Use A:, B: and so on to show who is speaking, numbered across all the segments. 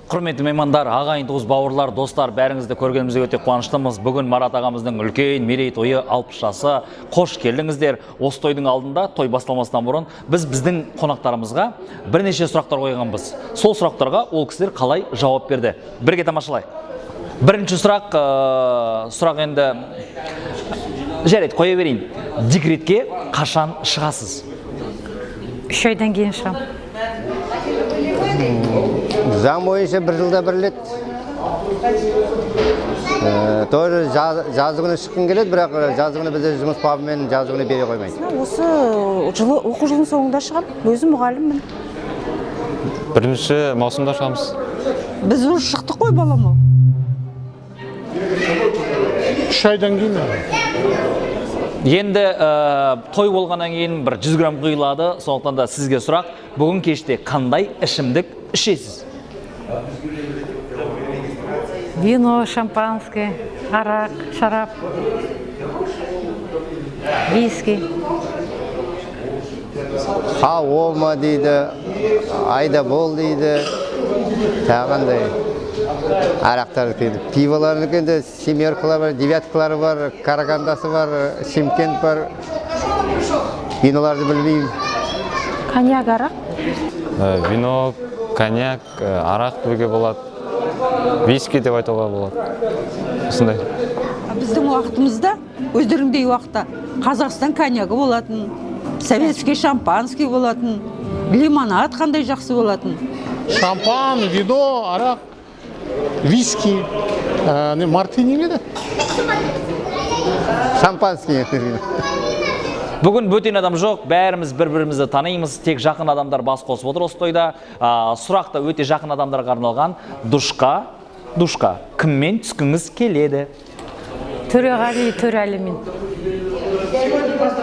A: Құрметті меймандар, ағайын, туыс, бауырлар, достар, бәріңізді көргенімізге өте қуаныштымыз. Бүгін Марат ағамыздың үлкен мерейтойы, 60 жасы. Қош келдіңіздер. Осы тойдың алдында, той басталмастан бұрын, біз біздің қонақтарымызға бірнеше сұрақтар қойғанбыз. Сол сұрақтарға ол кісілер қалай жауап берді? Бірге тамашалайық. Бірінші сұрақ, сұрақ енді жарайды, қоя берейін. Декретке қашан шығасыз?
B: 3 айдан кейін шығамын.
C: Заң бойынша бір жылда бір рет. Тоже жазы күні шыққым келеді, бірақ жазы күні бізде жұмыс бабымен жазы күні бере қоймайды.
D: Осы жылы оқу жылының соңында шығамын, өзім мұғаліммін.
E: 1 маусымда шығамыз.
F: Біз уже шықтық қой, балам ау.
G: 3 айдан кейін.
A: Енді той болғаннан кейін бір 100 грамм құйылады, сондықтан да сізге сұрақ: бүгін кеште қандай ішімдік ішесіз?
B: Вино, шампанское, арақ, шарап, виски.
C: Хаома дейді, айда бол дейді, тағы қандай арақтар дейді. Пиволардың енді семеркалар бар, девяткалар бар, Карагандасы бар, Шымкент бар. Виноларды білмеймін.
D: Коньяк, арақ.
E: Вино, коньяк, арақ деуге болады, виски деп айтуға болады, осындай.
F: Біздің уақытымызда, өздеріңдей уақытта Қазақстан коньягі болатын, советский шампанский болатын, лимонад қандай жақсы болатын.
G: Шампан, вино, арақ, виски, не, мартини ме еді?
C: Шампанский.
A: Бүгін бөтен адам жоқ, бәріміз бір бірімізді танимыз, тек жақын адамдар бас қосып отыр осы тойда. Сұрақ та өте жақын адамдарға арналған. Душқа кіммен түскіңіз келеді?
B: Төреғали Төреәлімен.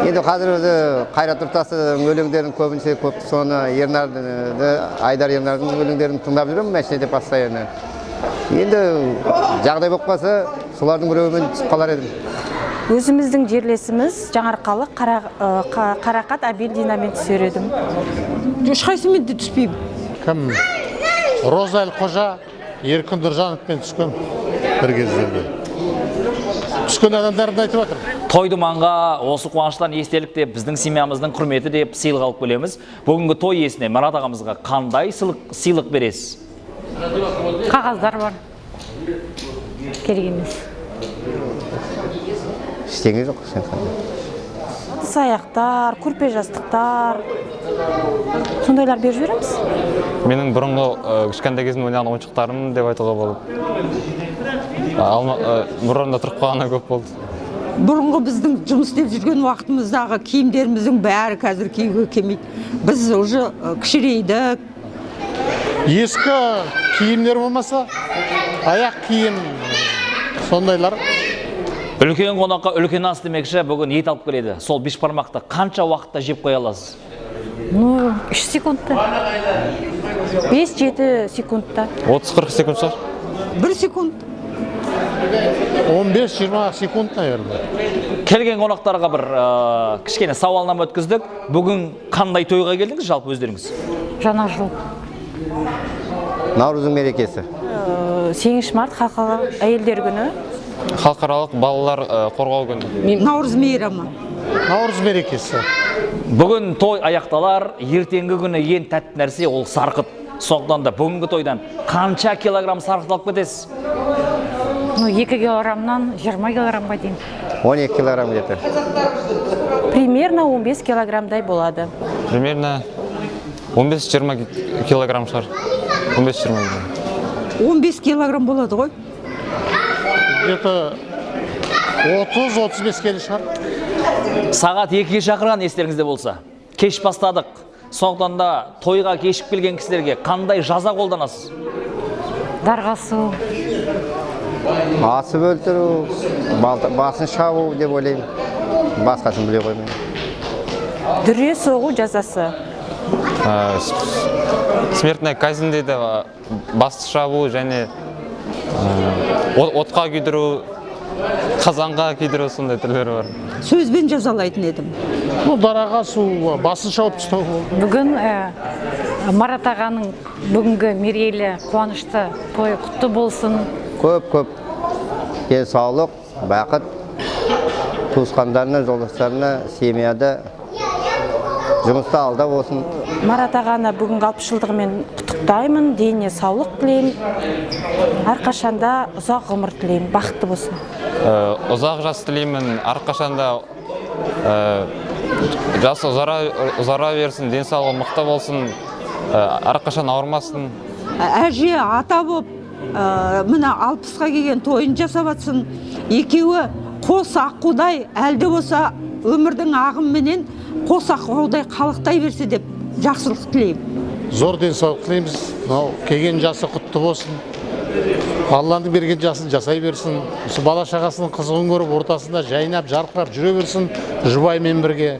C: Енді қазір өзі Қайрат Нұртастың өлеңдерін көбінесе көп, соны Ернарды, Айдар Ернардың өлеңдерін тыңдап жүремін машинада постоянно. Енді жағдай болып қалса, солардың біреуімен түсіп қалар едім.
D: Өзіміздің жерлесіміз, жаңаарқалық Қарақат Абилдинамен түсер едім.
F: Ешқайсысымен де түспеймін.
G: Кім, Роза Әлқожа, Еркін Нұржановпен түскен. Бір кездерде түскен адамдарды айтып жатыр.
A: Той думанға осы қуаныштан естелік деп, біздің семьямыздың құрметі деп сыйлық алып келеміз. Бүгінгі той иесіне, Марат ағамызға қандай сыйлық бересіз?
B: Қағаздар бар, керек емес.
C: Ештеңе жоқ сен.
D: Ыдыс аяқтар, көрпе жастықтар, сондайлар беріп жібереміз.
E: Менің бұрынғы кішкентай кезімде ойнаған ойыншықтарым деп айтуға болады. Алма, бір орында тұрып қалғаны көп болды.
F: Бұрынғы біздің жұмыс істеп жүрген уақытымыздағы киімдеріміздің бәрі қазір киюге келмейді, біз уже кішірейдік.
G: Ескі киімдер болмаса, аяқ киім, сондайлар.
A: Үлкен қонаққа үлкен ас демекші, бүгін ет алып келеді. Сол бешбармақты қанша уақытта жеп қоя аласыз?
B: Ну, 3 секундта.
D: 5-7 секундта.
E: 30-40 секунд шығар.
F: 1 секунд.
G: 15-20 секунд, наверное.
A: Келген қонақтарға бір кішкене сауалнама өткіздік. Бүгін қандай тойға келдіңіз жалпы өздеріңіз?
B: Жаңа жыл.
C: Наурыздың мерекесі.
D: 8 март, халықаралық әйелдер күні.
E: Халықаралық балалар қорғау күні.
F: Наурыз мейрамы.
G: Наурыз мерекесі.
A: Бүгін той аяқталар, ертеңгі күні ең тәтті нәрсе ол сарқыт. Сондықтан да бүгінгі тойдан қанша килограмм сарқыт алып кетесіз?
B: Ну, 2 килограммнан 20 килограммға дейін.
C: 12 килограмм где-то.
D: Примерно 15 килограммдай болады.
E: Примерно 15-20 килограмм шығар, 15-20 килограмм.
F: 15 килограмм болады ғой.
G: Где-то 30-35 келі шығар.
A: Сағат 2-ге шақырған, естеріңізде болса. Кеш бастадық. Сондықтан да тойға кешіп келген кісілерге қандай жаза қолданасыз?
B: Дарға асу.
C: Асып өлтіру, басын шабу деп ойлаймын, басқасын біле қоймаймын.
D: Дүре соғу жазасы.
E: Смертная казнь дейді, бас шабу және отқа күйдіру, қазанға күйдіру, сондай түрлері бар.
F: Сөзбен жазалайтын едім.
G: Ну, дараға асу, басын шауып тастау.
B: Бүгін Марат ағаның бүгінгі мерейлі қуанышты тойы құтты болсын.
C: Көп көп денсаулық, бақыт туысқандарына, жолдастарына, семьяда, жұмыста алда болсын.
D: Марат ағаны бүгінгі 60 жылдығымен құттықтаймын, деніне саулық тілеймін, әрқашанда ұзақ ғұмыр тілеймін, бақытты болсын.
E: Ұзақ жас тілеймін, әрқашанда жасы ұзара берсін, денсаулығы мықты болсын, әрқашан ауырмасын.
F: Әже, ата болып, мына 60-қа келген тойын жасап жатсын. Екеуі қос аққудай, әлде болса өмірдің ағымыменен қос аққудай қалықтай берсе деп жақсылық тілеймін.
G: Зор денсаулық тілейміз. Мынау келген жасы құтты болсын. Алланың берген жасын жасай берсін. Осы бала шағасының қызығын көріп, ортасында жайнап, жарқырап жүре берсін жұбайымен бірге.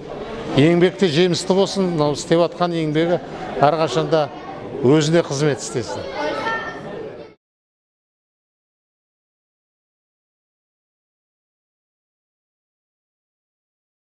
G: Еңбекте жемісті болсын. Мынау істеп жатқан еңбегі әрқашанда өзіне қызмет істесін.